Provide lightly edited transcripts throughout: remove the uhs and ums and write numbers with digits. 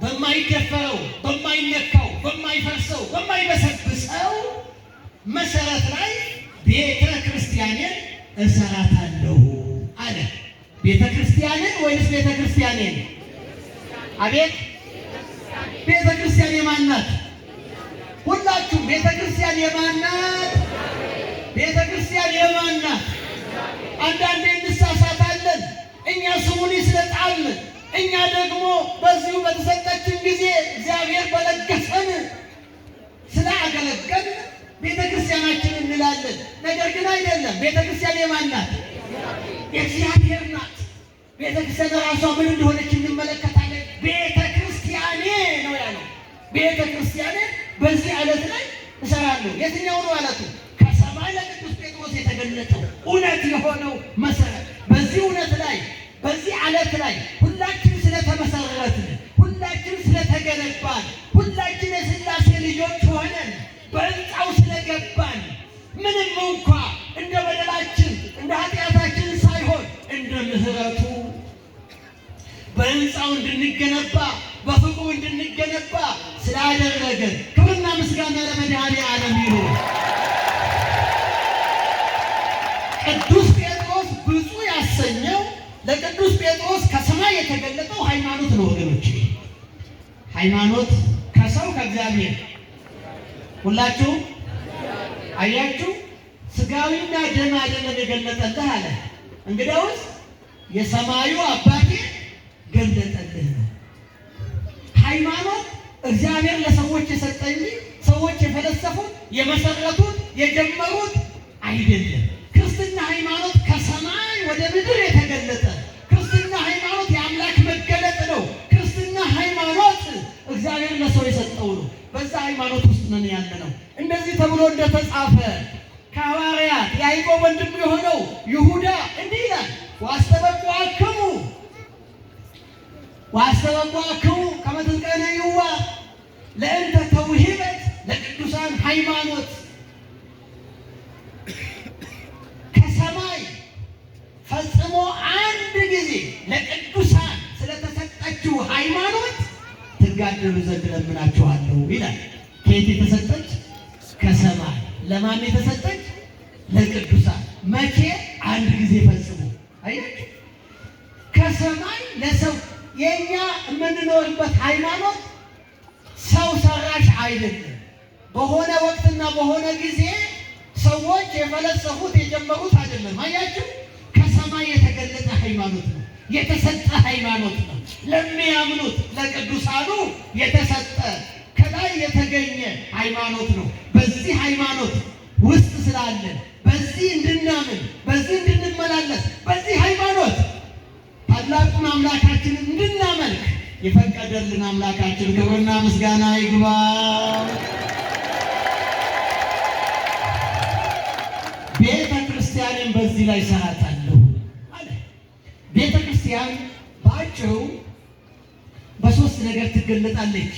በማይደፈረው፣ በማይነካው፣ በማይፈርሰው፣ በማይበሰብሰው መሰረት ላይ ቤተ ክርስቲያኔን እሰራታለሁ አለ። ቤተ ክርስቲያንን ወይንስ ቤተ ክርስቲያኔን? አቤት፣ ቤተ ክርስቲያን የማን ናት? ሁላችሁም ቤተ ክርስቲያን የማን ናት? ቤተ ክርስቲያን የማን ናት? አንዳንዴ እንሳሳታለን። እኛ ስሙን ስለጣልን፣ እኛ ደግሞ በዚሁ በተሰጠችን ጊዜ እግዚአብሔር በለገሰን ስላገለገልን ቤተ ክርስቲያናችን እንላለን። ነገር ግን አይደለም። ቤተ ክርስቲያን የማን ናት? የእግዚአብሔር ናት። ቤተ ክርስቲያን ራሷ ምን እንደሆነች እንመለከታለን። ቤተ ክርስቲያኔ ነው ያለው። ቤተ ክርስቲያኔ በዚህ ዓለት ላይ እሰራለሁ። የትኛው ነው ዓለቱ? ከሰማይ ለቅዱስ ጴጥሮስ የተገለጠው እውነት የሆነው መሰረት። በዚህ እውነት ላይ፣ በዚህ ዓለት ላይ ሁላችን ስለተመሰረትን፣ ሁላችን ስለተገነባን፣ ሁላችን የሥላሴ ልጆች ሆነን በሕንፃው ስለገባን፣ ምንም እንኳ እንደ በደላችን እንደ ኃጢአታችን ሳይሆን እንደ ምሕረቱ በሕንፃው እንድንገነባ፣ በፍቅሩ እንድንገነባ ስላደረገን ክብርና ምስጋና ለመድኃኔዓለም ይሁን። ቅዱስ ጴጥሮስ ብፁዕ ያሰኘው ለቅዱስ ጴጥሮስ ከሰማይ የተገለጠው ሃይማኖት ነው ወገኖች። ሃይማኖት ከሰው ከእግዚአብሔር? ሁላችሁ አያችሁ፣ ስጋዊና ደም አይደለም የገለጠልህ አለ። እንግዲያውስ የሰማዩ አባቴ ገለጠልህ ነው። ሃይማኖት እግዚአብሔር ለሰዎች የሰጠ እንጂ ሰዎች የፈለሰፉት፣ የመሰረቱት፣ የጀመሩት አይደለም። ክርስትና ሃይማኖት ከሰማይ ወደ ምድር የተገለጠ፣ ክርስትና ሃይማኖት የአምላክ መገለጥ ነው። ክርስትና ሃይማኖት እግዚአብሔር ለሰው የሰጠው ነው። በዛ ሃይማኖት ውስጥ ነን ያለ ነው። እንደዚህ ተብሎ እንደተጻፈ ከሐዋርያት ያዕቆብ ወንድም የሆነው ይሁዳ እንዲህ ይላል፣ ዋስተበቋክሙ ከመ ትትቀነይዋ ለእንተ ተውሂበት ለቅዱሳን ሃይማኖት። ከሰማይ ፈጽሞ አንድ ጊዜ ለቅዱሳን ስለተሰጠችው ሃይማኖት ትጋደሉ ዘንድ እለምናችኋለሁ ይላል። ከየት የተሰጠች? ከሰማይ። ለማን የተሰጠች? ለቅዱሳን። መቼ? አንድ ጊዜ ፈጽሞ። አያችሁ፣ ከሰማይ ለሰው። የኛ የምንኖርበት ሃይማኖት ሰው ሰራሽ አይደለም። በሆነ ወቅትና በሆነ ጊዜ ሰዎች የፈለሰፉት፣ የጀመሩት አይደለም። አያችሁ፣ ከሰማይ የተገለጠ ሃይማኖት ነው። የተሰጠ ሃይማኖት ነው። ለሚያምኑት ለቅዱሳኑ የተሰጠ፣ ከላይ የተገኘ ሃይማኖት ነው። በዚህ ሃይማኖት ውስጥ ስላለን፣ በዚህ እንድናምን፣ በዚህ እንድንመላለስ፣ በዚህ ሃይማኖት ታላቁን አምላካችንን እንድናመልክ የፈቀደልን አምላካችን ክብርና ምስጋና ይግባ። ቤተ ክርስቲያንን በዚህ ላይ እሰራታለሁ አለ። ቤተ ክርስቲያን በአጭሩ በሶስት ነገር ትገለጣለች።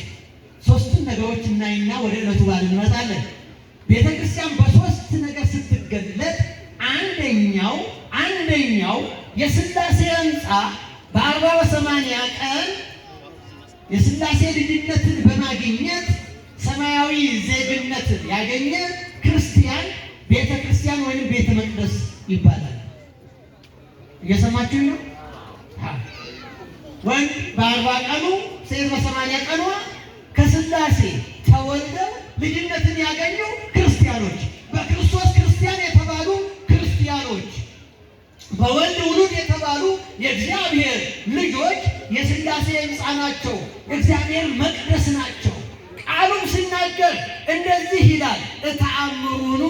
ሶስቱን ነገሮች እናይና ወደ ዕለቱ በዓል እንመጣለን። ቤተ ክርስቲያን በሶስት ነገር ስትገለጥ አንደኛው የሥላሴ ሕንፃ በ40 በ80 ቀን የሥላሴ ልጅነትን በማግኘት ሰማያዊ ዜግነትን ያገኘ ክርስቲያን ቤተ ክርስቲያን ወይም ቤተ መቅደስ ይባላል። እየሰማችሁ ነው? ወንድ በ40 ቀኑ፣ ሴት በ80 ቀኗ ከሥላሴ ተወልደው ልጅነትን ያገኙ ክርስቲያኖች፣ በክርስቶስ ክርስቲያን የተባሉ ክርስቲያኖች፣ በወልድ ውሉድ የተባሉ የእግዚአብሔር ልጆች የሥላሴ ሕንፃ ናቸው። የእግዚአብሔር መቅደስ ናቸው። ቃሉም ሲናገር እንደዚህ ይላል፣ እተአምሩኑ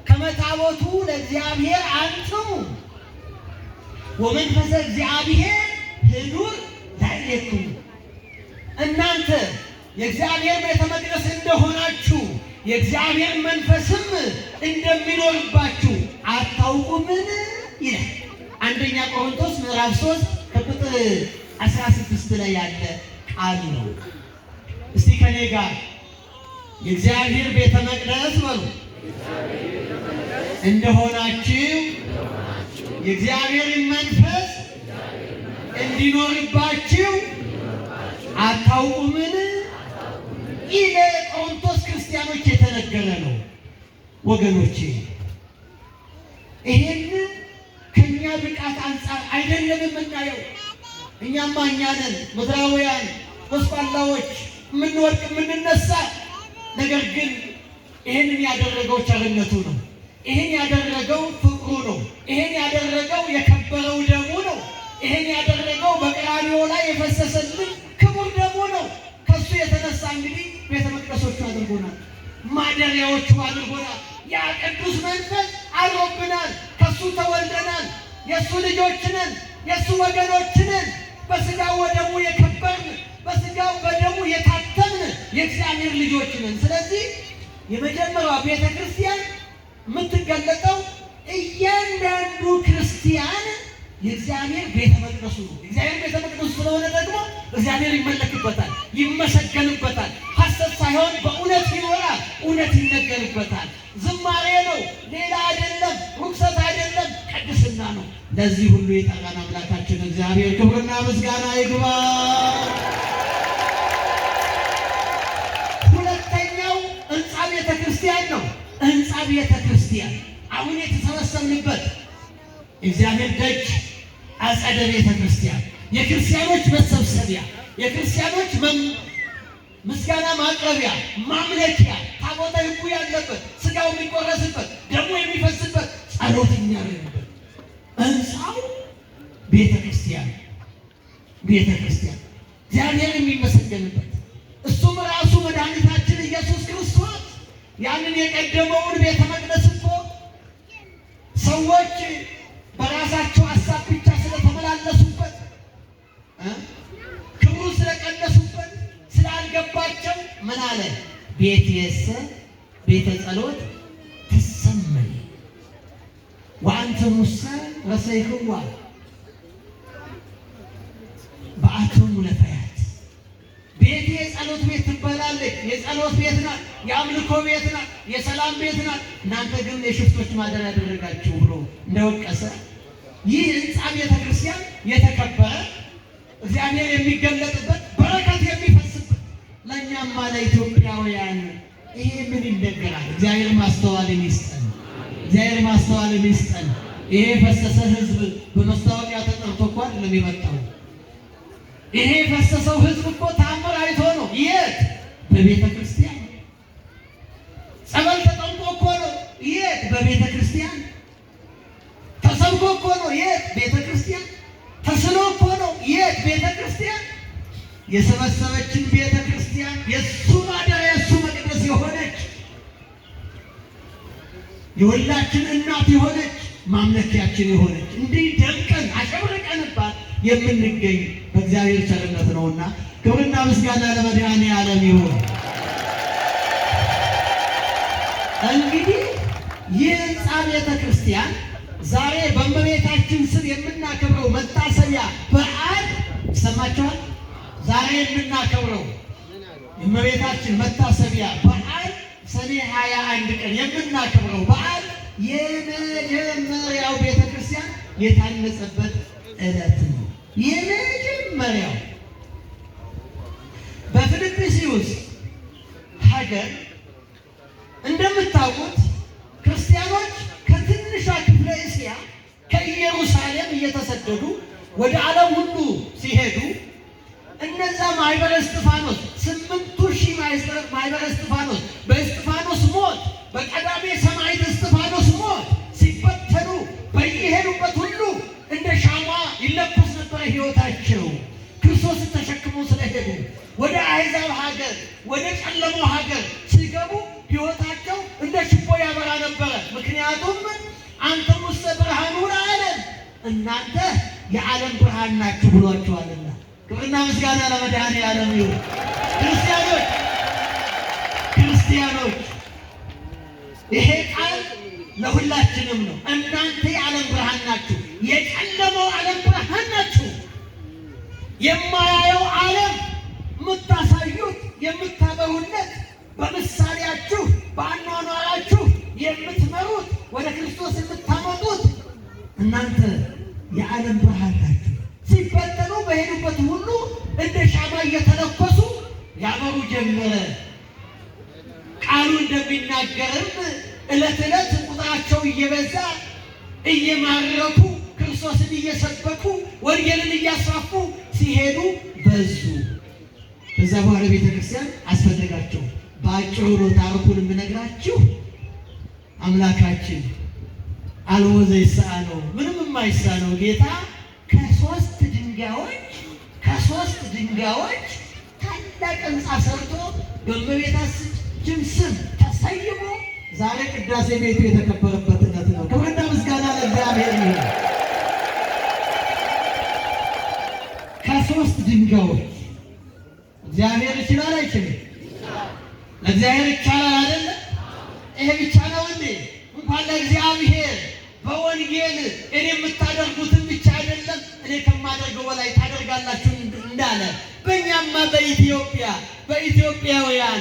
ከመ ታቦቱ ለእግዚአብሔር አንትሙ ወመንፈሰ እግዚአብሔር ህዱር ላዕሌክሙ። እናንተ የእግዚአብሔር ቤተ መቅደስ እንደሆናችሁ የእግዚአብሔር መንፈስም እንደሚኖርባችሁ አታውቁምን? ይላል። አንደኛ ቆሮንቶስ ምዕራፍ 3 ከቁጥር 16 ላይ ያለ ቃል ነው። እስቲ ከኔ ጋር የእግዚአብሔር ቤተ መቅደስ በሉ። እንደሆናችሁ የእግዚአብሔርን መንፈስ እንዲኖርባችሁ አታውቁምን? ይህ ለቆሮንቶስ ክርስቲያኖች የተነገረ ነው ወገኖቼ። ይሄንን ከኛ ብቃት አንጻር አይደለም የምናየው። እኛማ እኛ ነን ምድራውያን ጎስቋላዎች፣ የምንወድቅ የምንነሳ። ነገር ግን ይህንን ያደረገው ቸርነቱ ነው። ይህን ያደረገው ፍቅሩ ነው። ይህን ያደረገው የከበረው ደሙ ነው። ይህን ያደረገው በቀራንዮ ላይ የፈሰሰልን ክቡር ደሙ ነው። ከሱ የተነሳ እንግዲህ ቤተ መቅደሶቹ አድርጎናል፣ ማደሪያዎቹ አድርጎናል። ያ ቅዱስ መንፈስ አድሮብናል። ከሱ ተወልደናል። የእሱ ልጆች ነን። የእሱ ወገኖች ነን። በስጋው ወደሙ የከበርን በስጋው በደሙ የታተምን የእግዚአብሔር ልጆች ነን። ስለዚህ የመጀመሪያዋ ቤተ ክርስቲያን የምትገለጠው እያንዳንዱ ክርስቲያን የእግዚአብሔር ቤተ መቅደሱ ነው። እግዚአብሔር ቤተ መቅደሱ ስለሆነ ደግሞ እግዚአብሔር ይመለክበታል፣ ይመሰገንበታል። ሐሰት ሳይሆን በእውነት ይኖራል፣ እውነት ይነገርበታል። ዝማሬ ነው፣ ሌላ አይደለም፣ ርኩሰት አይደለም፣ ቅድስና ነው። ለዚህ ሁሉ የጠራን አምላካችን እግዚአብሔር ክብርና ምስጋና ይግባ። ሁለተኛው ሕንፃ ቤተ ክርስቲያን ነው። ሕንፃ ቤተ ክርስቲያን አሁን የተሰበሰብንበት እግዚአብሔር ደጅ አጸደ ቤተ ክርስቲያን የክርስቲያኖች መሰብሰቢያ፣ የክርስቲያኖች ምስጋና ማቅረቢያ፣ ማምለኪያ፣ ታቦተ ሕጉ ያለበት፣ ስጋው የሚቆረስበት፣ ደሙ የሚፈስበት፣ ጸሎት የሚያደርግበት ሕንፃው ቤተ ክርስቲያን ቤተ ክርስቲያን እግዚአብሔር የሚመሰገንበት እሱም ራሱ መድኃኒታችን ኢየሱስ ክርስቶስ ያንን የቀደመውን ቤተ መቅደስ እኮ ሰዎች በራሳቸው ሀሳብ ብቻ ስለተመላለሱበት ክብሩ ስለቀነሱበት ስላልገባቸው ምን አለ? ቤትየሰ ቤተ ጸሎት ትሰመይ ወአንትሙሰ ረሰይክዋ በአቶሙ ለፈያት። ቤቴ የጸሎት ቤት ትባላለች። የጸሎት ቤት ናት፣ የአምልኮ ቤት ናት፣ የሰላም ቤት ናት። እናንተ ግን የሽፍቶች ማደሪያ ያደረጋችሁ ብሎ እንደወቀሰ ይህ ሕንፃ ቤተ ክርስቲያን የተከበረ እግዚአብሔር የሚገለጥበት በረከት የሚፈስበት ለእኛማ ለኢትዮጵያውያን ይሄ ምን ይነገራል? እግዚአብሔር ማስተዋልን ይስጠን። እግዚአብሔር ማስተዋልን ይስጠን። ይሄ የፈሰሰ ሕዝብ በመስታወቂያ ተጠርቶ እኮ አይደለም የመጣው። ይሄ የፈሰሰው ሕዝብ እኮ ታምር አይቶ ነው። የት? በቤተ ክርስቲያን። ጸበል ተጠምቆ እኮ ነው። የት? በቤተ ክርስቲያን። ተሰብኮ እኮ ነው። የት? ቤተ ክርስቲያን። ተስሎ እኮ ነው። የት? ቤተ ክርስቲያን። የሰበሰበችን ቤተ ክርስቲያን የእሱ ማደሪያ የእሱ መቅደስ የሆነች የሁላችን እናት የሆነች ማምለኪያችን የሆነች እንዲህ ደምቀን አሸብርቀንባት የምንገኝ በእግዚአብሔር ቸርነት ነውና ክብርና ምስጋና ለመድኃኔዓለም ይሁን። እንግዲህ ይህ ሕንፃ ቤተ ክርስቲያን ዛሬ በእመቤታችን ስም የምናከብረው መታሰቢያ በዓል ይሰማችኋል። ዛሬ የምናከብረው የእመቤታችን መታሰቢያ በዓል ሰኔ 21 ቀን የምናከብረው በዓል የመጀመሪያው ቤተ ክርስቲያን የታነጸበት ዕለት ነው። የመጀመሪያው በፊልጵስዩስ ሀገር እንደምታውቁት ክርስቲያኖች ከትንሿ ክፍለ እስያ ከኢየሩሳሌም እየተሰደዱ ወደ ዓለም ሁሉ ሲሄዱ እነዛ ማኅበረ እስጢፋኖስ 8000 ማኅበረ እስጢፋኖስ በእስጢፋኖስ ሞት በቀዳሜ ሰማዕት እስጢፋኖስ ሞት ሲበተኑ በየሄዱበት ሁሉ እንደ ሻማ ይለኮስ ነበረ ሕይወታቸው። ክርስቶስን ተሸክመው ስለሄዱ ወደ አሕዛብ ሀገር ወደ ጨለማው ሀገር ሲገቡ ሕይወታቸው እንደ ችቦ ያበራ ነበረ። ምክንያቱም አንትሙሰ ብርሃኑ ለዓለም፣ እናንተ የዓለም ብርሃን ናችሁ ብሏቸዋልና። ክብርና ምስጋና ለመድኃኔዓለም ይሁን። ክርስቲያኖች ክርስቲያኖች ይሄ ቃል ለሁላችንም ነው። እናንተ የዓለም ብርሃን ናችሁ። የጨለመው ዓለም ብርሃን ናችሁ። የማያየው ዓለም የምታሳዩት የምታበሩለት፣ በምሳሌያችሁ በአኗኗራችሁ የምትመሩት ወደ ክርስቶስ የምታመጡት እናንተ የዓለም ብርሃን ናችሁ። ሲበተኑ በሄዱበት ሁሉ እንደ ሻማ እየተለኮሱ ያበሩ ጀመረ። ቃሉ እንደሚናገርም ዕለት ዕለት ቁጥራቸው እየበዛ እየማረኩ ክርስቶስን እየሰበኩ ወንጌልን እያስፋፉ ሲሄዱ በዙ። ከዛ በኋላ ቤተክርስቲያን አስፈለጋቸው። በአጭሩ ነው ታሪኩን የምነግራችሁ። አምላካችን አልቦ ዘይሰአነው ምንም የማይሳነው ጌታ ከሶስት ድንጋዮች ታላቅ ሕንፃ ሰርቶ በእመቤታችን ስም ተሰይሞ ዛሬ ቅዳሴ ቤቱ የተከበረበት ዕለት ነው። ክብርና ምስጋና ለእግዚአብሔር ይሁን። ከሶስት ድንጋዮች እግዚአብሔር ይችላል አይችልም? ለእግዚአብሔር ይቻላል አይደለ? ይሄ ብቻ ነው እንዴ? እንኳን ለእግዚአብሔር በወንጌል እኔ የምታደርጉትን ብቻ አይደለም እኔ ከማደርገው በላይ ታደርጋላችሁ እንዳለ በእኛማ በኢትዮጵያ በኢትዮጵያውያን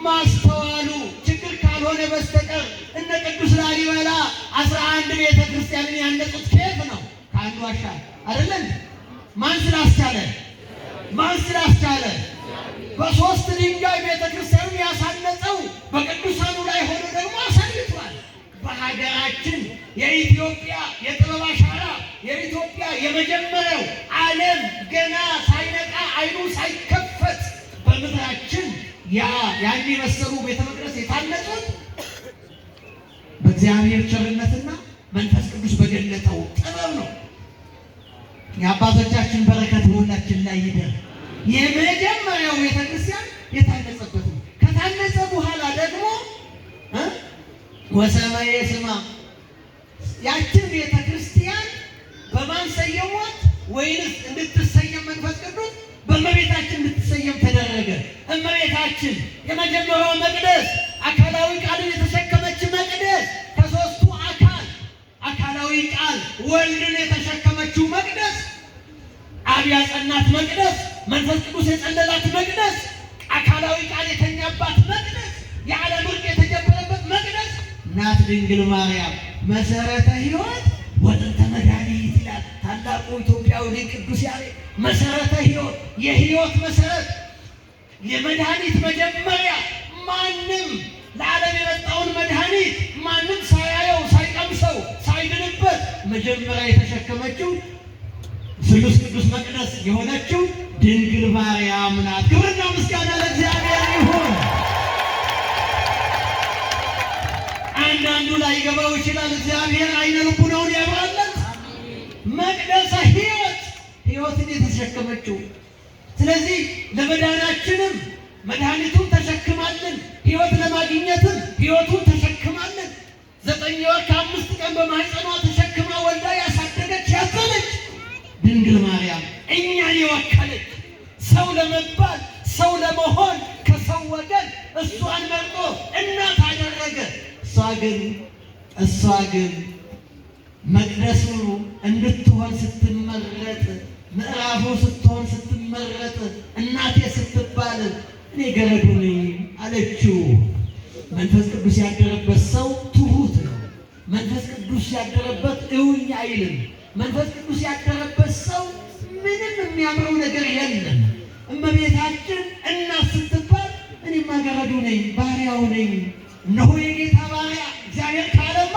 ማስተዋሉ ችግር ካልሆነ በስተቀር እነ ቅዱስ ላሊበላ 11 ቤተ ክርስቲያንን ያነጹት ከየት ነው? ከአንዱ ዋሻ አይደለም? ማን ስላስቻለ? ማን ስላስቻለ? በሶስት ድንጋይ ቤተ ክርስቲያኑን ያሳነጸው በቅዱሳኑ ላይ ሆኖ ደግሞ አሳይቷል። በሀገራችን የኢትዮጵያ የጥበብ አሻራ የኢትዮጵያ የመጀመሪያው ዓለም ገና ሳይነቃ አይኑ ሳይከፈት በምድራችን ያን የመሰሉ ቤተ መቅደስ የታነጹት በእግዚአብሔር ቸርነትና መንፈስ ቅዱስ በገለጠው ጥበብ ነው። የአባቶቻችን በረከት በሁላችን ላይ ይደር። የመጀመሪያው ቤተክርስቲያን የታነጸበት ነው። ከታነጸ በኋላ ደግሞ ወሰማየ ስማ ያችን ቤተክርስቲያን በማን ሰየሟት? ወይንስ እንድትሰየም መንፈስ ቅዱስ በእመቤታችን እንድትሰየም ተደረገ። እመቤታችን የመጀመሪያው መቅደስ አካላዊ ቃልን የተሸከመች መቅደስ ከሶስቱ አካል አካላዊ ቃል ወልድን የተሸከመችው መቅደስ፣ አብ ያጸናት መቅደስ፣ መንፈስ ቅዱስ የጸለላት መቅደስ፣ አካላዊ ቃል የተኛባት መቅደስ፣ የዓለም ዕርቅ የተጀመረበት መቅደስ ናት ድንግል ማርያም። መሰረተ ሕይወት ወጥንተ መድኃኒት ይላል ታላቁ ኢትዮጵያዊ ሊቅ ቅዱስ ያሬድ። መሰረተ ሕይወት የሕይወት መሰረት የመድኃኒት መጀመሪያ። ማንም ለዓለም የመጣውን መድኃኒት ማንም ሳያየው ሳይቀምሰው ሳይድንበት መጀመሪያ የተሸከመችው ስሉስ ቅዱስ መቅደስ የሆነችው ድንግል ማርያም ናት። ክብርና ምስጋና ለእግዚአብሔር ይሁን። አንዳንዱ ላይገባው ይችላል። እግዚአብሔር አይነ ልቡናውን ያብራለት። መቅደሰ ሕይወት ሕይወትን የተሸከመችው። ስለዚህ ለመዳናችንም መድኃኒቱን ተሸክማለን። ሕይወት ለማግኘትም ሕይወቱን ተሸክማለን። 9 ወር ከ5 ቀን በማህፀኗ ተሸክማ ወልዳ ያሳደገች ያዘለች ድንግል ማርያም እኛን የወከለች ሰው ለመባል ሰው ለመሆን ከሰው ወገን እሷን መርጦ እናት አደረገ። እሷ ግን መቅደሱ እንድትሆን ስትመረጥ፣ ምዕራፉ ስትሆን ስትመረጥ፣ እናቴ ስትባል እኔ ገረዱ ነኝ አለችው። መንፈስ ቅዱስ ያደረበት ሰው ትሁት ነው። መንፈስ ቅዱስ ያደረበት እውኝ አይልም። መንፈስ ቅዱስ ያደረበት ሰው ምንም የሚያምረው ነገር የለም። እመቤታችን እናት ስትባል እኔማ ገረዱ ነኝ፣ ባሪያው ነኝ፣ እነሆ የጌታ ባሪያ፣ እግዚአብሔር ካለማ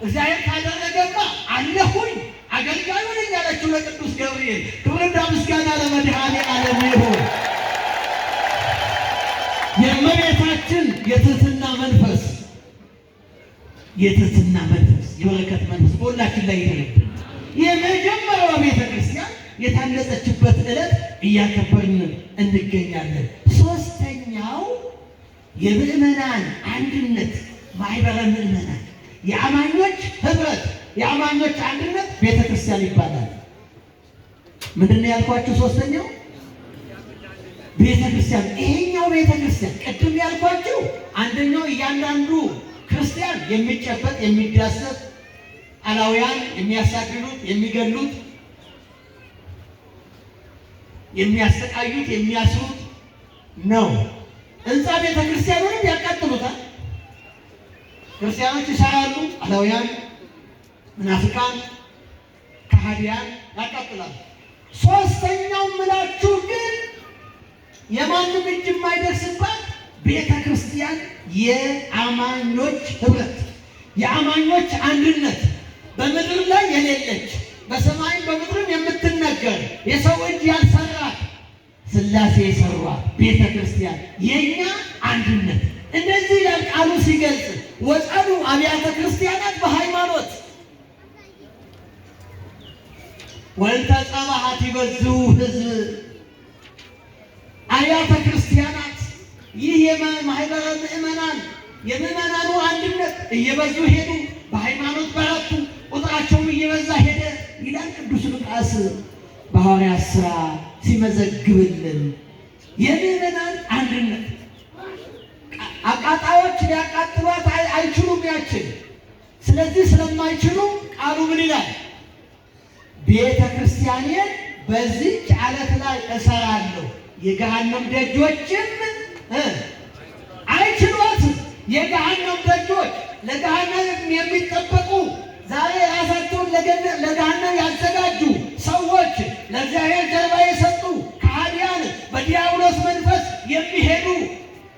እግዚአብሔር ካደረገማ አለሁኝ አገልጋዩ ነኝ ያለችው ለቅዱስ ገብርኤል። ክብርና ምስጋና ለመድኃኔዓለም ይሁን። የእመቤታችን የትህትና መንፈስ የትህትና መንፈስ የበረከት መንፈስ በሁላችን ላይ ይደርብን። የመጀመሪያዋ ቤተ ክርስቲያን የታነጸችበት ዕለት እያከበርን እንገኛለን። ሶስተኛው የምዕመናን አንድነት ማህበረ ምዕመናን፣ የአማኞች ህብረት፣ የአማኞች አንድነት ቤተ ክርስቲያን ይባላል። ምንድን ነው ያልኳችሁ? ሶስተኛው ቤተ ክርስቲያን። ይሄኛው ቤተ ክርስቲያን ቅድም ያልኳችሁ አንደኛው እያንዳንዱ ክርስቲያን የሚጨበጥ የሚዳሰስ አላውያን የሚያሳድዱት፣ የሚገሉት፣ የሚያሰቃዩት፣ የሚያስሩት ነው። ሕንፃ ቤተ ክርስቲያኑንም ያቃጥሉታል። ክርስቲያኖች ይሰራሉ፣ አላውያን፣ መናፍቃን፣ ከሃዲያን ያቃጥላሉ። ሶስተኛው ምላችሁ ግን የማንም እጅ የማይደርስባት ቤተ ክርስቲያን የአማኞች ህብረት፣ የአማኞች አንድነት፣ በምድር ላይ የሌለች በሰማይም በምድርም የምትነገር የሰው እጅ ያልሰራት ሥላሴ የሰሯት ቤተ ክርስቲያን የእኛ አንድነት። እንደዚህ ይላል ቃሉ ሲገልጽ፣ ወጸኑ አብያተ ክርስቲያናት በሃይማኖት ወእንተ ጸባሃት ይበዝሑ ሕዝብ። አብያተ ክርስቲያናት ይህ የማህበረ ምዕመናን የምዕመናኑ አንድነት እየበዙ ሄዱ፣ በሃይማኖት በረቱ፣ ቁጥራቸውም እየበዛ ሄደ ይላል ቅዱስ ሉቃስ በሐዋርያት ሥራ ሲመዘግብልን። የምዕመናን አንድነት አቃጣዮች ሊያቃጥሏት አይችሉም ያችን። ስለዚህ ስለማይችሉ ቃሉ ምን ይላል? ቤተ ክርስቲያኔን በዚህች ዓለት ላይ እሰራለሁ፣ የገሃነም ደጆችም አይችሏትም። የገሃነም ደጆች ለገሃነም የሚጠበቁ ዛሬ ራሳቸውን ለገሃነም ያዘጋጁ ሰዎች፣ ለእግዚአብሔር ጀርባ የሰጡ ከሃዲያን፣ በዲያብሎስ መንፈስ የሚሄዱ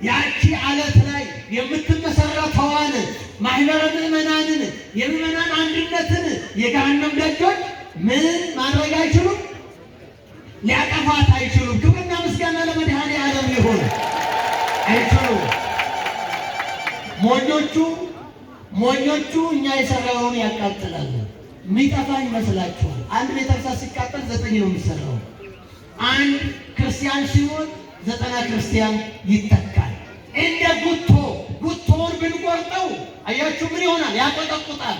ያቺ ዓለት ላይ የምትመሰረተዋን ማህበረ ምዕመናንን የምዕመናን አንድነትን የገሃነም ደጆች ምን ማድረግ አይችሉም፣ ሊያጠፏት አይችሉም። ክብርና ምስጋና ለመድኃኔዓለም ይሁን። አይችሉም። ሞኞቹ ሞኞቹ እኛ የሰራውን ያቃጥላሉ። የሚጠፋ ይመስላችኋል? አንድ ቤተክርስቲያን ሲቃጠል 9 ነው የሚሰራው። አንድ ክርስቲያን ሲሞት 90 ክርስቲያን ይተካል። እንደ ጉቶ ጉቶውን ብንቆርጠው አያችሁ ምን ይሆናል? ያቆጠቁጣል።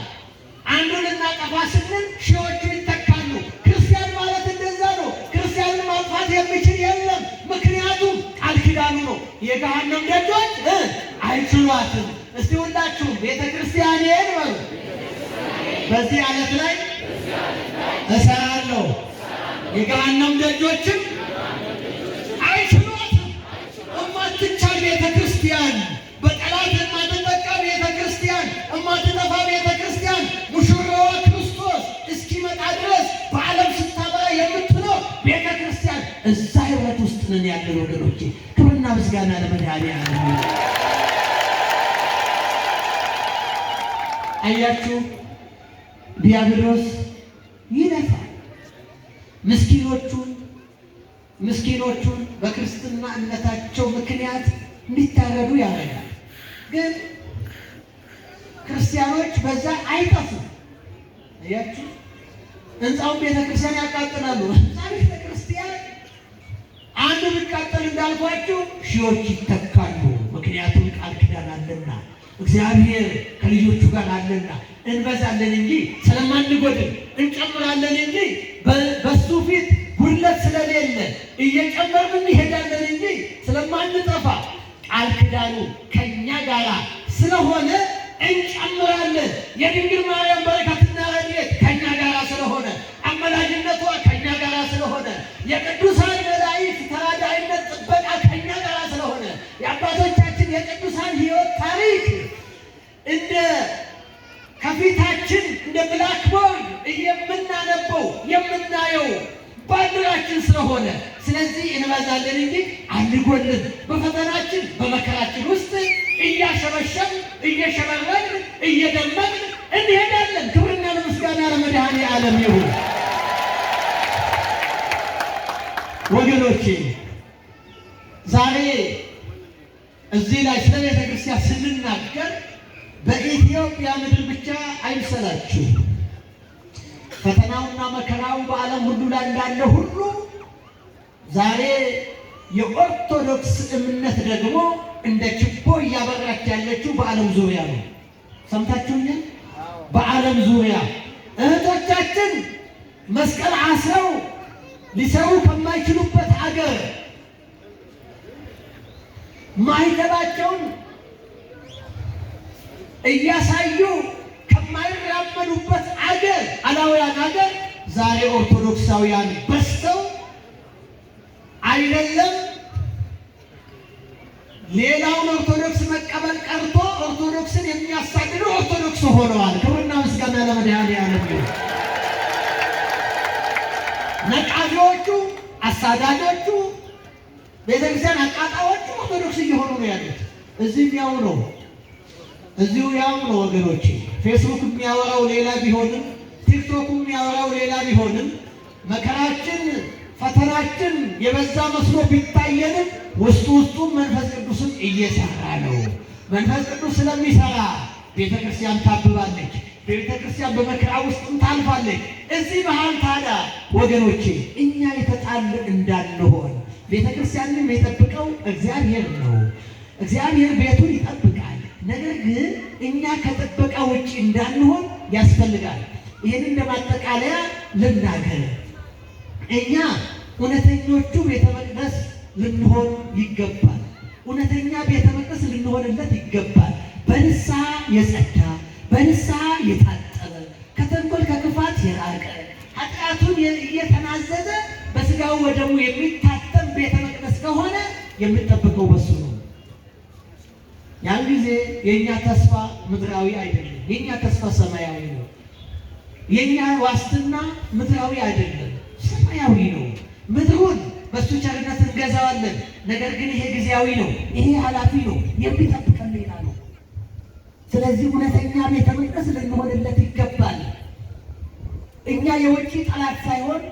አንዱን ልናጠፋ ስንል ሺዎቹ ይተካሉ። ክርስቲያን ማለት እንደዛ ነው። ክርስቲያንን ማጥፋት የሚችል የለም። ምክንያቱም ቃል ኪዳኑ ነው። የገሃነም ደጆች አይችሏትም። እስቲ ሁላችሁም ቤተ ክርስቲያኔን በሉ፣ በዚህ ዓለት ላይ እሰራለሁ፣ የገሃነም ደጆችም አይችሏትም። እማትቻል ቤተ ክርስቲያን፣ በጠላት የማትጠቃ ቤተ ክርስቲያን፣ እማትጠፋ ቤተ ክርስቲያን፣ ሙሽራዋ ክርስቶስ እስኪመጣ ድረስ በዓለም ስታበራ የምትኖር ቤተ ክርስቲያን፣ እዛ ህብረት ውስጥ ነን ያለን ወገኖቼ። ክብርና ምስጋና ለመድኃኔዓለም ይሁን። አያችሁ፣ ዲያብሎስ ይለፋል። ምስኪኖቹን ምስኪኖቹን በክርስትና እምነታቸው ምክንያት እንዲታረዱ ያደርጋል። ግን ክርስቲያኖች በዛ አይጠፉም። አያችሁ፣ ህንፃውን ቤተክርስቲያን ያቃጥላሉ። ህንፃ ቤተክርስቲያን አንዱ ቢቃጠል እንዳልኳችሁ ሺዎች ይተካሉ። ምክንያቱም ቃል ኪዳን አለና፣ እግዚአብሔር ከልጆቹ ጋር አለና እንበዛለን እንጂ ስለማንጎድል፣ እንጨምራለን እንጂ በሱ ፊት ጉድለት ስለሌለ እየጨመርን እንሄዳለን እንጂ ስለማንጠፋ፣ ቃል ኪዳኑ ከኛ ጋር ስለሆነ እንጨምራለን። የድንግል ማርያም በረከትና ረድኤት ከኛ ጋር ስለሆነ፣ አማላጅነቷ ከኛ ጋር ስለሆነ፣ የቅዱሳን መላእክት ተራዳኢነት ጥበቃ ከኛ ጋር ስለሆነ፣ የአባቶቻችን የቅዱሳን ሕይወት ታሪክ እንደ ከፊታችን እንደ blackboard የምናነበው የምናየው ባንዲራችን ስለሆነ፣ ስለዚህ እንበዛለን እንጂ አንጎልም። በፈተናችን በመከራችን ውስጥ እያሸበሸብን እየሸበረቅን እየደመቅን እንሄዳለን። ክብርና ምስጋና ለመድኃኔዓለም ይሁን። ወገኖቼ፣ ዛሬ እዚህ ላይ ስለ ቤተ ክርስቲያን ስንናገር በኢትዮጵያ ምድር ብቻ አይምሰላችሁ። ፈተናውና መከራው በዓለም ሁሉ ላይ እንዳለ ሁሉ ዛሬ የኦርቶዶክስ እምነት ደግሞ እንደ ችቦ እያበራች ያለችው በዓለም ዙሪያ ነው። ሰምታችሁኛል? በዓለም ዙሪያ እህቶቻችን መስቀል አስረው ሊሰሩ ከማይችሉበት አገር፣ ማህተባቸውን እያሳዩ ከማይራመዱበት አገር፣ አላውያን አገር ዛሬ ኦርቶዶክሳውያን በዝተው አይደለም ሌላውን ኦርቶዶክስ መቀበል ቀርቶ ኦርቶዶክስን የሚያሳድዱ ኦርቶዶክስ ሆነዋል። ክብርና ምስጋና ለመድኃኔዓለም ይሁን። ነቃፊዎቹ፣ አሳዳጆቹ፣ ቤተ ቤተክርስቲያን አቃጣዎቹ ኦርቶዶክስ እየሆኑ ነው ያሉት። እዚህም ያው ነው፣ እዚሁ ያው ነው ወገኖቼ። ፌስቡክ የሚያወራው ሌላ ቢሆንም፣ ቲክቶክ የሚያወራው ሌላ ቢሆንም፣ መከራችን ፈተናችን የበዛ መስሎ ቢታየንም ውስጡ ውስጡም መንፈስ ቅዱስም እየሰራ ነው። መንፈስ ቅዱስ ስለሚሰራ ቤተ ክርስቲያን ታብባለች። ቤተ ክርስቲያን በመከራ ውስጥም ታልፋለች። እዚህ መሃል ታዲያ ወገኖቼ እኛ የተጣልን እንዳንሆን ቤተ ክርስቲያንን የሚጠብቀው እግዚአብሔር ነው። እግዚአብሔር ቤቱን ይጠብቃል። ነገር ግን እኛ ከጥበቃ ውጭ እንዳንሆን ያስፈልጋል። ይህን እንደ ማጠቃለያ ልናገር። እኛ እውነተኞቹ ቤተ መቅደስ ልንሆን ይገባል። እውነተኛ ቤተ መቅደስ ልንሆንለት ይገባል። በንስሐ የጸዳ፣ በንስሐ የታጠበ፣ ከተንኮል ከክፋት የራቀ፣ ኃጢአቱን እየተናዘዘ በስጋው ወደሙ የሚታተም ቤተ መቅደስ ከሆነ የሚጠበቀው በሱ ነው። ያን ጊዜ የእኛ ተስፋ ምድራዊ አይደለም። የእኛ ተስፋ ሰማያዊ ነው። የእኛ ዋስትና ምድራዊ አይደለም፣ ሰማያዊ ነው። ምድሩን በእሱ ቸርነት እንገዛዋለን። ነገር ግን ይሄ ጊዜያዊ ነው፣ ይሄ ኃላፊ ነው። የሚጠብቀን ሌላ ነው። ስለዚህ እውነተኛ ቤተ መቅደስ ልንሆንለት ይገባል። እኛ የውጭ ጠላት ሳይሆን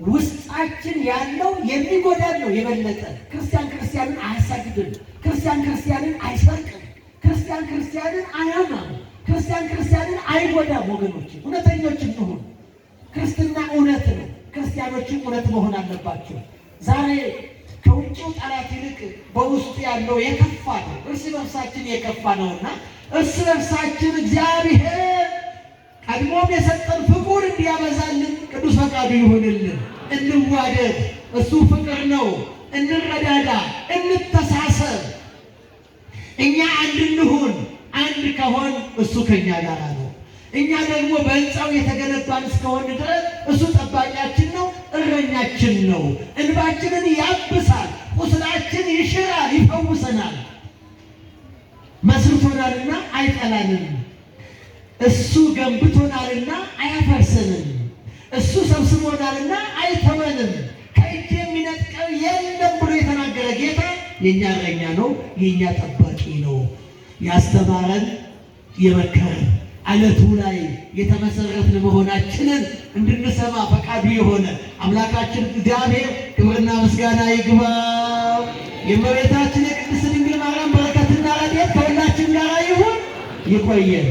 ውስጣችን ያለው የሚጎዳን ነው የበለጠ። ክርስቲያን ክርስቲያንን አያሳድድም። ክርስቲያን ክርስቲያንን አይሰርቅም። ክርስቲያን ክርስቲያንን አያማም። ክርስቲያን ክርስቲያንን አይጎዳም። ወገኖች እውነተኞች እንሁን። ክርስትና እውነት ነው። ክርስቲያኖችም እውነት መሆን አለባቸው። ዛሬ ከውጭው ጠላት ይልቅ በውስጡ ያለው የከፋ ነው። እርስ በርሳችን የከፋ ነውና እርስ በርሳችን እግዚአብሔር ቀድሞም የሰጠን ፍቅር እንዲያበዛልን ቅዱስ ፈቃዱ ይሁንልን። እንዋደድ፣ እሱ ፍቅር ነው። እንረዳዳ፣ እንተሳሰብ። እኛ አንድ እንሁን። አንድ ከሆን እሱ ከኛ ጋር ነው። እኛ ደግሞ በሕንፃው የተገነባን እስከሆን ድረስ እሱ ጠባቂያችን ነው፣ እረኛችን ነው። እንባችንን ያብሳል፣ ቁስላችን ይሽራል፣ ይፈውሰናል። መስርቶናልና አይጠላንም። እሱ ገንብቶናልና አያፈርስንም። እሱ ሰብስቦናልና አይተወንም። ከእጅ የሚነጥቀው የለም ብሎ የተናገረ ጌታ የእኛ እረኛ ነው፣ የእኛ ጠባቂ ነው። ያስተማረን የመከረን አለቱ ላይ የተመሰረትን መሆናችንን እንድንሰማ ፈቃዱ የሆነ አምላካችን እግዚአብሔር ክብርና ምስጋና ይግባው። የእመቤታችን የቅድስት ድንግል ማርያም በረከትና ረድኤት ከሁላችን ጋር ይሁን። ይቆየን።